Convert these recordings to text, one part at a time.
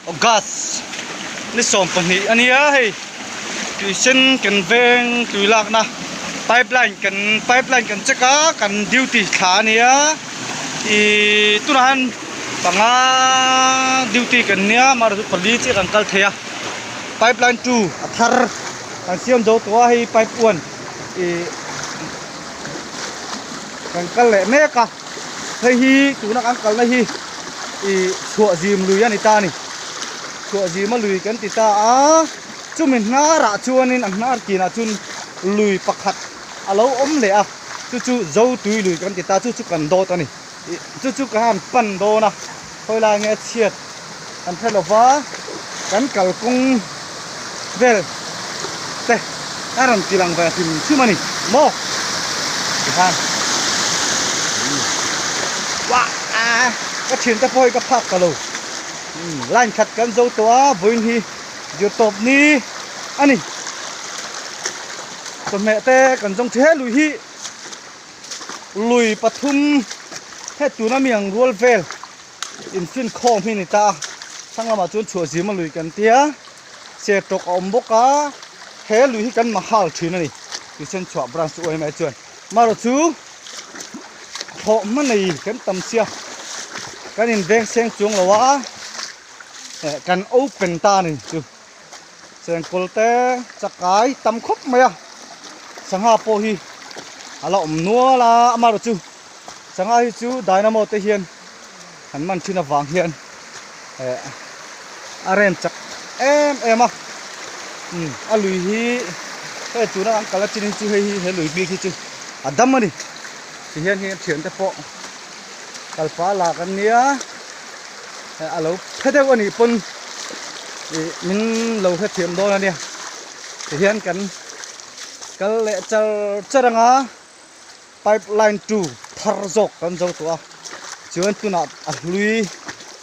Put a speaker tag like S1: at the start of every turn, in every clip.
S1: August ni 12 a nia hei tuisen kan veng tui lakna pipeline kan pipeline kan check a kan duty thla a nia ihh tunah hian panga duty kan nia amaherawhchu pali chiah kan kal thei a pipeline two a thar kan siam zo tawh a hei pipe one ihh kan kal leh mek a. Hei hi tuna kan kalna hi ih chhuah zim lui a ni ta a ni. Chhuah zima lui kan ti ta a, chumi hnarah chuanin a hnar kinah chuan lui pakhat a lo awm leh a, chu chu Zotui lui kan ti ta, chu chu kan dawt a ni. Ih chu chu ka han pan dawn a, khawi lai nge a chhiat kan hre lo va, kan kalkawng vel te a rawn ti lang ve hrim hrim a ni maw tikhan wah ka thian te pawh hi ka phak ta lo line khat kan zo tawh a vawiin hi zir tawp ni a ni chawhmeh te kan zawng tha he lui hi lui pathum he tuna mi ang rual vel Infin khawm hi a ni ta a, thlang lamah chuan chhuah zima lui kan tia, ser tawk a awm bawk a, he lui hi kan mahal thin a ni, tuisen chhuah branch chu uaimai chuan marawh chu thlawh hma nei kan tam sia kan inveng seng chuang lo a, eh kan open ta a ni chu chengkawl te chakai tam khawp mai a, sangha pawh hi a la awm nual a amarawh chu. Sangha hi chu dynamo te hian an man thin avang hian eh a rem chak em em a umm a lui hi hei tuna an kal achin hi chu hei hi he lui bik hi chu a dam a ni ti hian heng thian te pawh kalpa lak an nia eh a lo phe deuh a nih pawn ih min lo hrethiam dawn a nia ti hian kan kal leh char char ang a. Pipeline two thar zawk kan zo tawh a, chuan tunah a hlui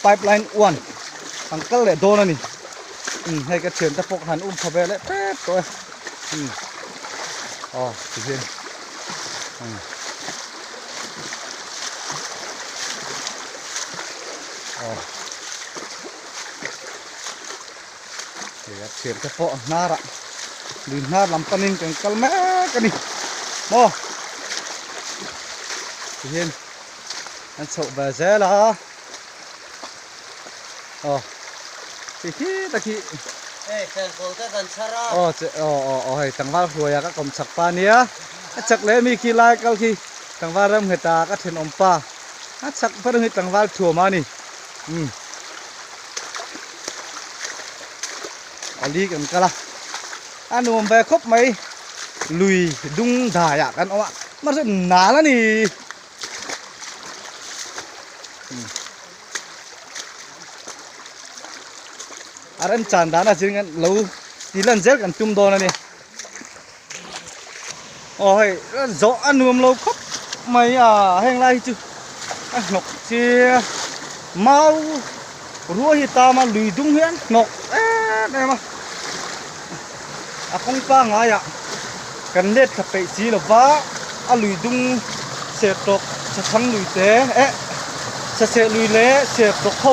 S1: pipeline one an kal leh dawn a ni. Umm hei ka thiante pawh khan um pha ve leh tep tawh e. Umm aw tihian umm aw hei a thiante pawh a hnarah lui hnar lam panin kan kal mek a ni maw tihian an chhoh ve zel a aw khi khi tak hi
S2: hei chengkawl te kan chhar a
S1: aw che aw aw aw hei tlangval hruaia ka kawm chak pa nia a chak leh mi khi lai kal khi tlangval ram ngheta ka thenawm pa a chak ber hi tlangval thuam a ni umm. Pali kan kal a a nuam ve khawp mai lui dung dai ah kan awm a mahse nal a ni a remchan dan a zir in lo tih lan zel kan tum dawn a ni aw hei zawh a nuam lo khawp mai a heng lai hi chu a hnawk chiang a mau ruai hi tam a lui dung hian hnawk em em a a kawng pangaiah kan let thla peih si lo va a lui dung ser tawk sathang lui te eh saseh lui leh ser tawk ho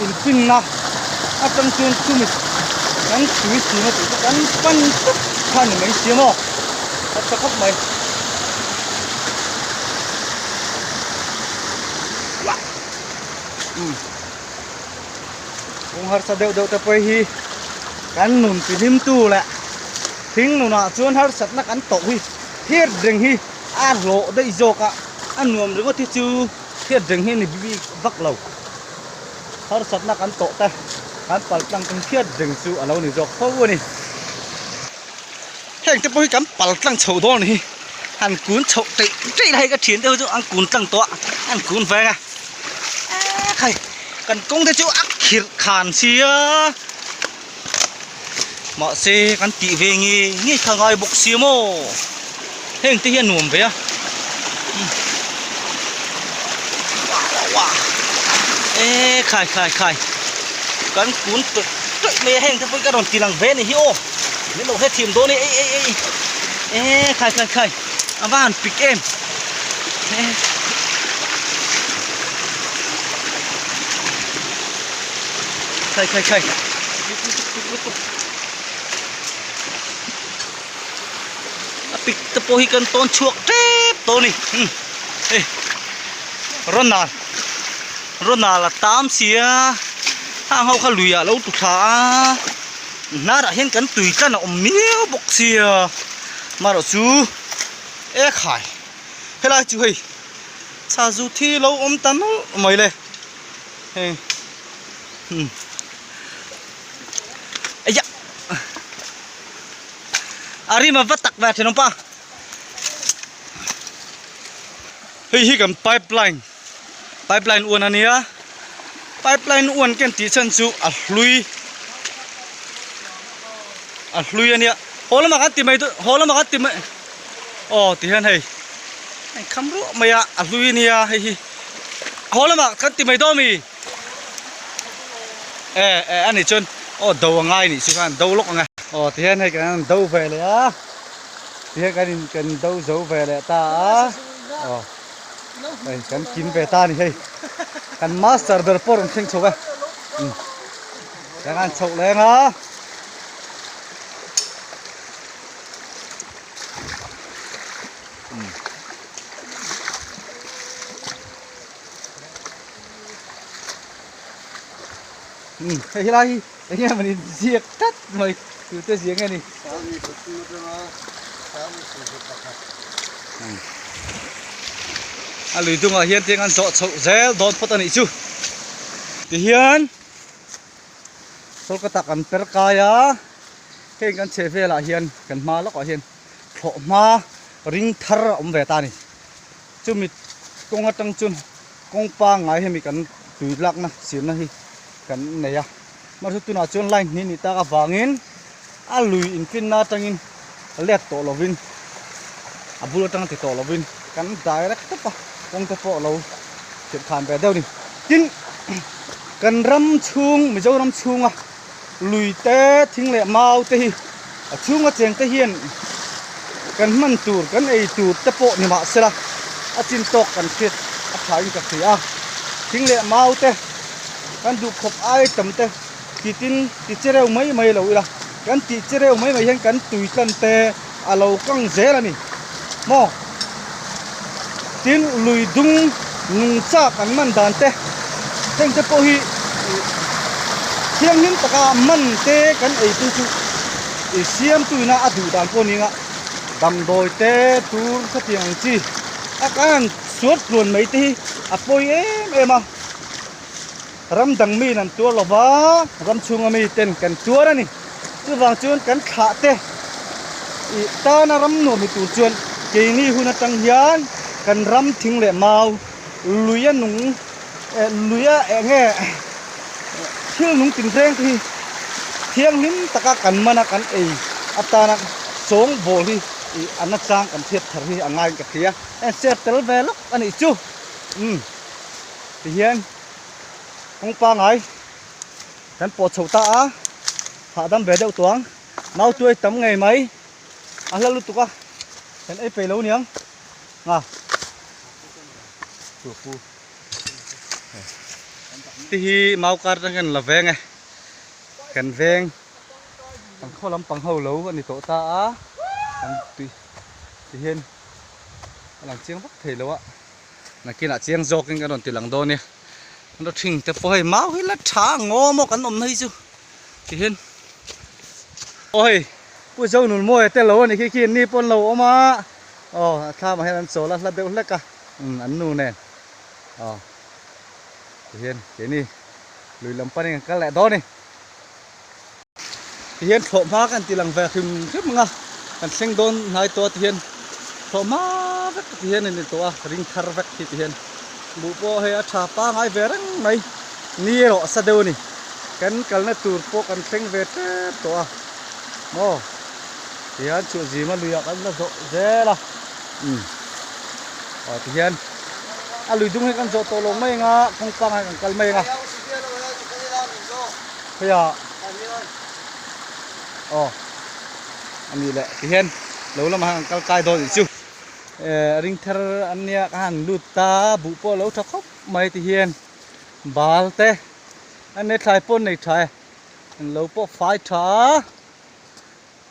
S1: infinna atang chuan chumi kan tui chhun a tih chu kan pan tawp kha a ni mai si maw a tha khawp mai umm kawng harsa deuh deuh te pawh hi kan nun ti hlim tu leh thing nunah chuan harsatna kan tawh hi thiat reng hi a hlawh daih zawk a a nuam ringawt hi chu thiat reng hi a ni bik vak lo. Harsatna kan tawh te kan pal tlang kan hriat reng chu a lo ni zawk fo a ni. Heng te pawh hi kan pal tlang chho dawn a ni hi. Han kun chhoh teih teih la hei ka thian te ho chu an kun tlang tawh a, an kun veng a. Ek hei kan kawng te chu a khirh khan sia. Mahse kan tih ve nge nge kha ngai bawk sia maw. Heng te hi a nuam ve a. E khai khai khai kan kun tawih tawih mai a heng te pawh hi ka rawn ti lang ve a ni hi aw min lo hrethiam dawn e ei ei ei e khai khai khai a va han pik em e. Khai khai khai. Pik lutuk pik lutuk. A pik te pawh hi kan tawn chhuak tep tawh a ni. Umm hei Ronald Ronald a tam sia hang ho kha lui ah lo tu thla a hnarah hian kan tui tlan a awm miau bawk sia marawh chu e khai helai chu hei chazu thi lo awm ta nawlh mai le hei umm eiah a rim a va tak ve a thenawmpa hei hi kan pipeline pipeline uan a nia pipeline uan ken tih chhan chu a hlui a hlui a nia haw lamah kan ti mai dawn haw lamah kan ti mai aw ti hian hei a inkham ruah mai a a hlui a nia hei hi haw lamah kan ti mai dawn a mi e e a nih chuan aw do a ngai nih chu khan do lawk ang e aw ti hian hei kan do ve leh a ti hian kan in kan do zo ve leh ta a aw hei kan kim ve ta a ni hei kan master ber pawh a rawn thleng chho e umm kan han chhoh leng a. Umm hei helai hi eng nge mawni ziak tlat mai tute ziah nge ni. A lui dungah hian tiang an zawh chhoh zel dawn phawt a nih chu tihian Kolkata kan per kai a heng kan chheh velah hian kan hma lawkah hian thlawh hma ring thar a awm ve ta a ni chumi kawng atang chuan kawng pangngai hemi kan tui lakna sirna hi kan nei a mahse tunah chuan line hnih nih tak avangin a lui infinna atangin let tawh lovin a bul atanga ti tawh lovin kan direct tawp a kawng te pawh a lo thirh khan ve deuh a ni tin kan ram chhung Mizoram chhunga lui te thing leh mau te hi a chhunga cheng te hian kan hman tur kan ei tur te pawh ni mah sela a chin tawk kan hriat a tha in ka hria a thing leh mau te kan duh khawp ai tam te titin ti che reuh mai mai lo ila kan tih che reuh mai mai hian kan tui tlan te a lo kang zel a ni maw tin lui dung nungcha kan man dan te heng te pawh hi thianghlim taka man te kan ei tu chu i siam tuina a duh dan pawh a ni ang a damdawi te tur khatiang ang chi a kan suat tluan mai te hi a pawi em em a. Ram dang miin an tuar lo va, ram chhunga mi ten kan tuar a ni. Chuvang chuan kan thlah te ih tana ram nuam hi tur chuan keini hun atang hian kan ram thing leh mau luia nung eh luia eng nge thil nung tinreng te hi thianghlim taka kan mana kan ei atana sawngbawl hi ih a nachang kan hriat thar hi a ngaiin ka hria. En share tel ve lawk a nih chu. Umm. Tihian kawng pangai kan pawh chho ta a hahdam ve deuh tawh ang mau tuai tam ngei mai a hla lutuk a kan ei peih lo niang nga ti hi mau kar atang hian la veng e kan veng kan khaw lampang ho lo a ni tawh ta a kan tui tihian a lang chiang vak thei lo a. Nakinah chiang zawkin kan rawn ti lang dawn nia. An raw thing te pawh hei mau hi la tha ang aw maw kan awmna hi chu tihian aw hei Pu Zonunmawia te lo a ni khi khi ni pawn lo awm a aw a thlamah hian an chawl a hla deuh hlek a umm an nu nen aw tihian keini lui lam panin kan kal leh dawn a ni. Tihian thlawh hma kan ti lang ve hrim hrim ang a, kan thleng dawn hnai tawh a tihian thlawh hma vek tihian a ni tawh a, ring thar vek hi tihian buh pawh hei a tha pangai ve reng mai ni erawh a sa deuh a ni, kan kalna tur pawh kan thleng ve tep tawh a maw tihian chhuah zima luiah kan la zawh zel a umm aw tihian a lui dung hi kan zawh tawh lo mai ang a kawng pangai kan kal mai ang a. Heia aw ani leh tihian lo lamah hian an kal kai dawn tih chu eh ring thar an nia ka han lut ta buh pawh a lo tha khawp mai tihian bal te An nei thlai pawh an nei tha e. An lo pawh fai tha a.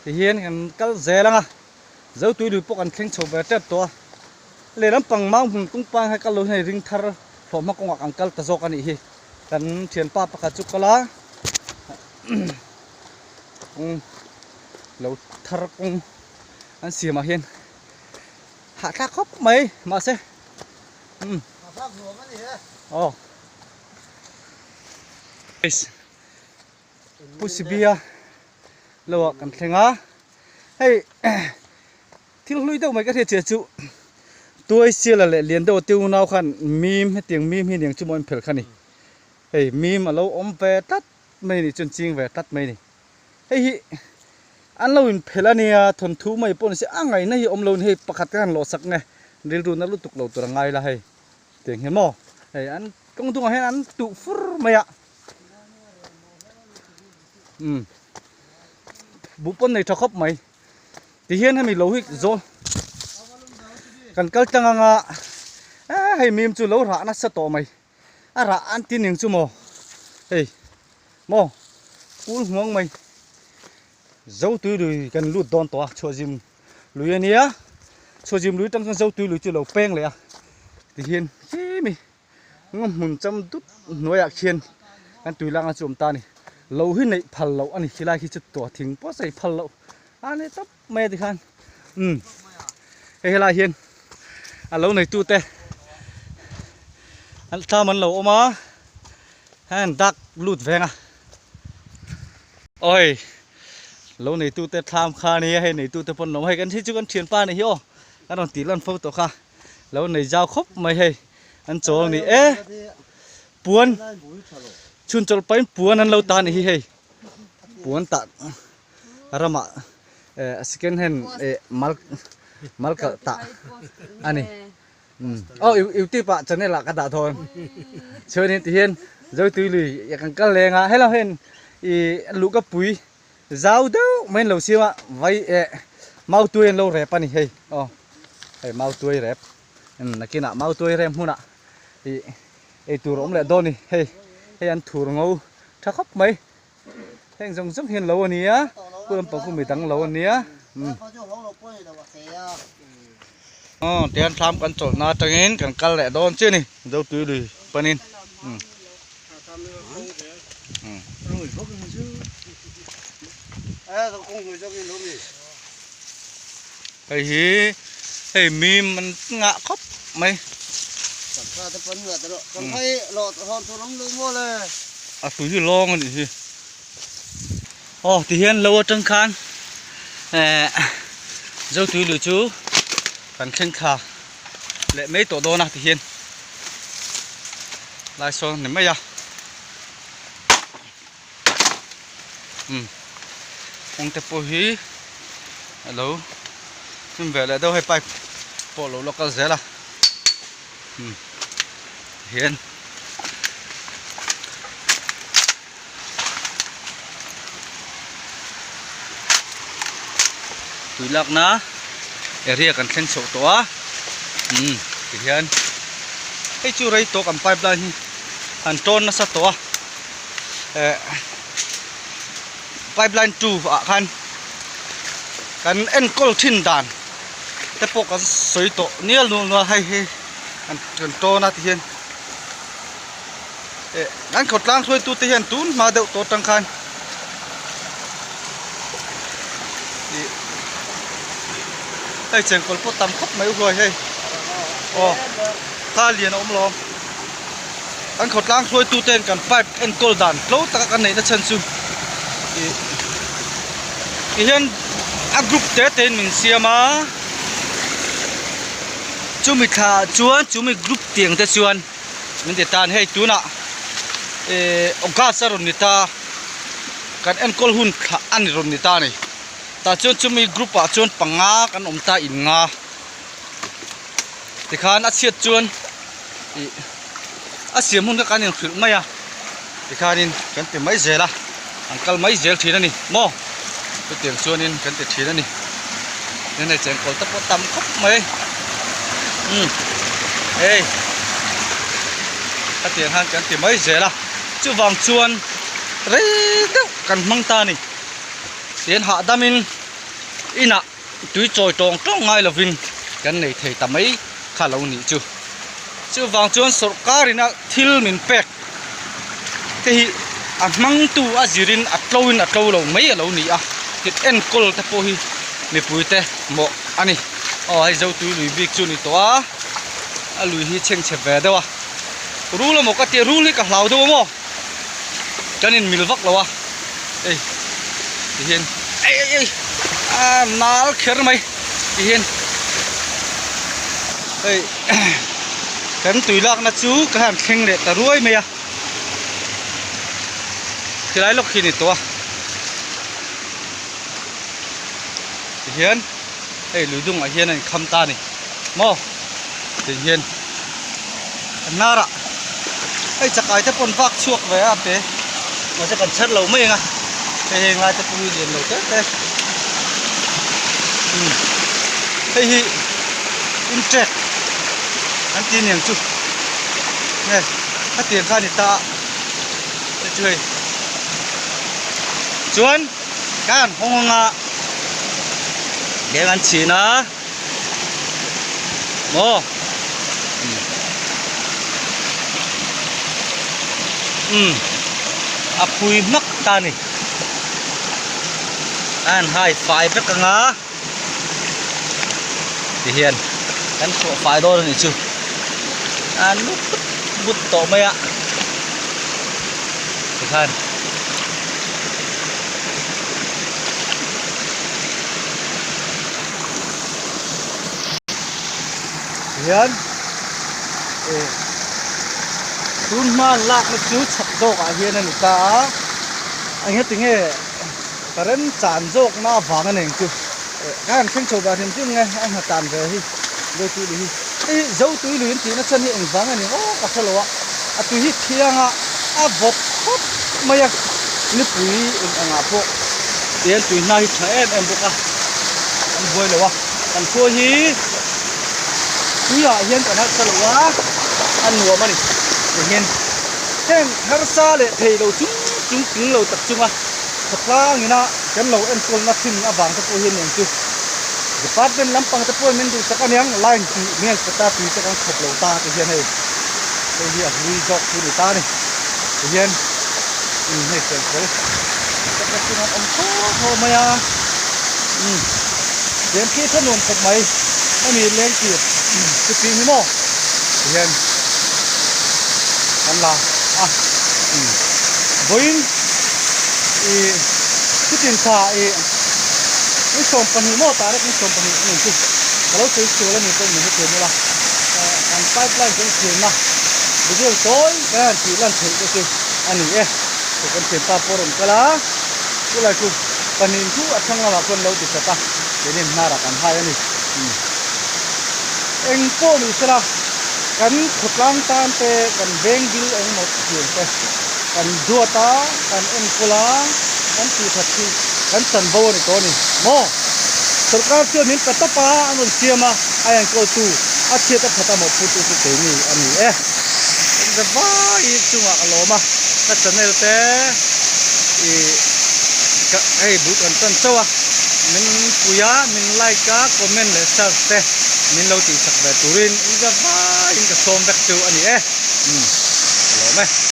S1: Tihian kan kal zel ang a. Zotui lui pawh kan thleng chho ve tep tawh a. Lehlam pang mau hmun kawng pang kha kal lo hian ring thar hlawhhma kawngah kan kal ta zawk a nih hi. Kan thianpa pakhat chu kal a. Kawng lo thar kawng an siamah hian hahthlak khawp mai mahse umm aw Pu Sibia lo ah kan thleng a hei thil hlui deuh mai ka hriat chiah chu tuai siala leh lian deuh a te unau khan mim hetiang mim hi aniang chu maw an phel kha ni hei mim a lo awm ve tlat mai a nih chuan ching ve tlat mai a ni. Hei hi an lo inphelh a nia, thawnthu mai pawh ni se a ngaihna hi a awm lo a ni, hei pakhat khan lawh sak nge rilru na lutuk lo tur a ngai la hei tiang hi maw hei an kawng dungah hian an tuh fur mai a umm buh pawn nei tha khawp mai tihian hemi lo hi zawl kan kal tlang anga hei mim chu lo rah nasa tawh mai. A rah an ti ning chu maw hei maw kul hmuang mai zotui lui kan lut dawn tawh a chhuahzim lui a nia chhuahzim lui atang chuan zotui lui chu a lo peng leh a tihian khi mi ngaw hmun cham dut hnuaiah khian kan tui lak na chu a awm ta a ni lo hi neih phal loh a ni khilai khi chu tuah thing pawh sawi phal loh a ni tawp mai a tikhan umm hei helai hian a lo nei tute an thlam an lo awm a heng dak lut veng a awi lo nei tute thlam kha ania hei nei tute pawn an awm a hei kan hei chu kan thianpa a nih hi aw a rawn tih lan fo tawh kha lo nei zau khawp mai hei an chawl a ni e puan chhun chawlh pahin puan an lo ta a nih hi hei puan tah. ramah second hand mal mal kalh tah a ni aw youtube ah channel ah ka dah dawn chuanin tihian zotui lui kan kal leng a hello hen ih luhka pui zau deuh mai an lo siam a vai eh mautuai an lo rep a ni hei aw hei mautuai rep nakinah mautuai rem hmunah ih eitur a awm leh dawn a ni hei hei an thur ngo tha khawp mai. Heng zawng zawng hian lo a nia, pu lampang khu mi dang lo a nia. Aw tihian thlam kan chawlhna atangin kan kal leh dawn chiah a ni Zotui lui panin. Hei hi hei mim an ngah khawp mai. A tui hi lawng a nih hi. Aw tihian lo atang khan eh Zotui lui chu kan thleng thla leh mai tawh dawn a tihian lai sawn a ni mai a. Umm kawng te pawh hi a lo hnim ve leh deuh hei pipe pawh a lo la kal zel a umm hian tui lakna area kan thleng chhoh tawh a umm tihian hei chu rei tawk an pipe line hi an tawn nasa tawh a. eh pipeline 2 ah khan kan enkawl thin dan te pawh kan sawi tawh nial nual nual hei hi kan kan tawn a tihian eh kan khawtlang hruaitu te hian tun hma deuh tawh atang khan ih hei chengkawl pawh tam khawp mai huai hei aw kha lian a awm lo. Kan khawtlang hruaitu ten kan pipe enkawl dan tlo taka kan neihna chhan chu ih tihian a group te te in min siam a chumi thla ah chuan chumi group tiang te chuan min ti tan hei tunah ih august a rawn ni ta kan enkawl hun thla a ni rawn ni ta a ni tah chuan chumi group ah chuan panga kan awm ta in nga tikhan a chhiat chuan. Ih a siam hun kha kan inhrilh mai a tikhanin kan ti mai zel a an kal mai zel thin a ni maw chutiang chuanin kan ti thin a ni tin hei chengkawl te pawh tam khawp mai umm hei khatiang khan kan ti mai zel a. Chuvang chuan rei deuh kan hmang ta a ni. Tihian hahdamin inah tui chawi tawng tawng ngai lovin kan nei thei ta mai kha lo nih chu. Chuvang chuan sawrkar ina thil min pek te hi a hmangtu a zirin a tlo in a tlo lo mai a lo ni a, thil enkawl te pawh hi mipui te mawh a ni. Aw hei Zotui lui bik chu a ni tawh a, a lui hi chhengchhe ve deuh a, rul emaw ka tia rul hi ka hlau deuh a maw kan in mil vak lo a hei tihian ei ei ei a nal kher mai tihian hei kan tui lakna chu ka han thleng leh ta ruai mai a tilai lawk hi a ni tawh a tihian hei lui dungah hian a inkham ta a ni maw tihian a hnarah hei chakai te pawn vak chhuak ve a pe mahse kan chher lo mai ang a hei heng lai te pawh hi lian lo te te umm hei hi intrek an ti aniang chu nge hetiang kha a ni ta a hei chu hei chuan ka han hawng ang a leng an chhin a. Maw umm a phui hmak ta a ni a han hai fai vek ang a tihian kan chhuah fai dawn a nih chu a nut but tawh mai a tikhan. Hian eh tun hma an lakna chu chhak zawkah hian a ni ta a eng heti nge ka remchan zawkna avang a neng chu eh ka han thleng chho ve hrim hrim nge a hnatan ve hi Zotui lui hi hei hi Zotui lui an tihna chhan hi engvang a ni aw ka hre lo a a tui hi thiang a a vawt khawp mai a nipui eng engah pawh tihian tui hna hi tha em em bawk a an buai lo a kan khua hi tuiah hian kan harsa lo a a nuam a ni tihian heng harsa leh thei lo chung chung tling lo tak chunga khawtlang ina kan lo enkawlna thin avang te pawh hian eng chu department lampang te pawhin min duhsak aniang line tih hmel kawta tui te kan khawp lo ta ti hian hei. Hei hi a hlui zawk chu ni ta a ni tihian umm hei felfel tak tak chuan an awm thaw thaw mai a umm tihian khi kha nuam khawp mai hemi leng tir chuping hi maw tihian kan la a umm vawiin ih chutin tha ih ni 12 maw tah rek ni 12 a ni chu ka lo sawi sual a ni pawh min hrethiam ila. Kan pipeline kan siamna video tawi kan han tih lan theih te chu a ni e. Chu kan thianpa pawh a rawn kal a, chulai chu pahnih chu a thlang lamah khuan lo ti chat a, keini hnarah kan hai a ni. Eng pawh ni sela kan khawtlang tan te, kan veng bil engemaw thian te kan duat a, kan enkawl a, kan tih that hi kan chanvo a ni tawh a ni maw? Sorkar chuan min pe tawp a, an rawn siam a, a enkawltu a chhiat a that a mawhphurtu chu keini a ni e. Kan za vai chungah ka lawm a, ka channel te ih ka hei bul kan tan chauh a, min pui a, min like a, comment leh share te min lo tihsak ve turin in za vaiin ka sawm vek chu a ni e. Umm ka lawm e.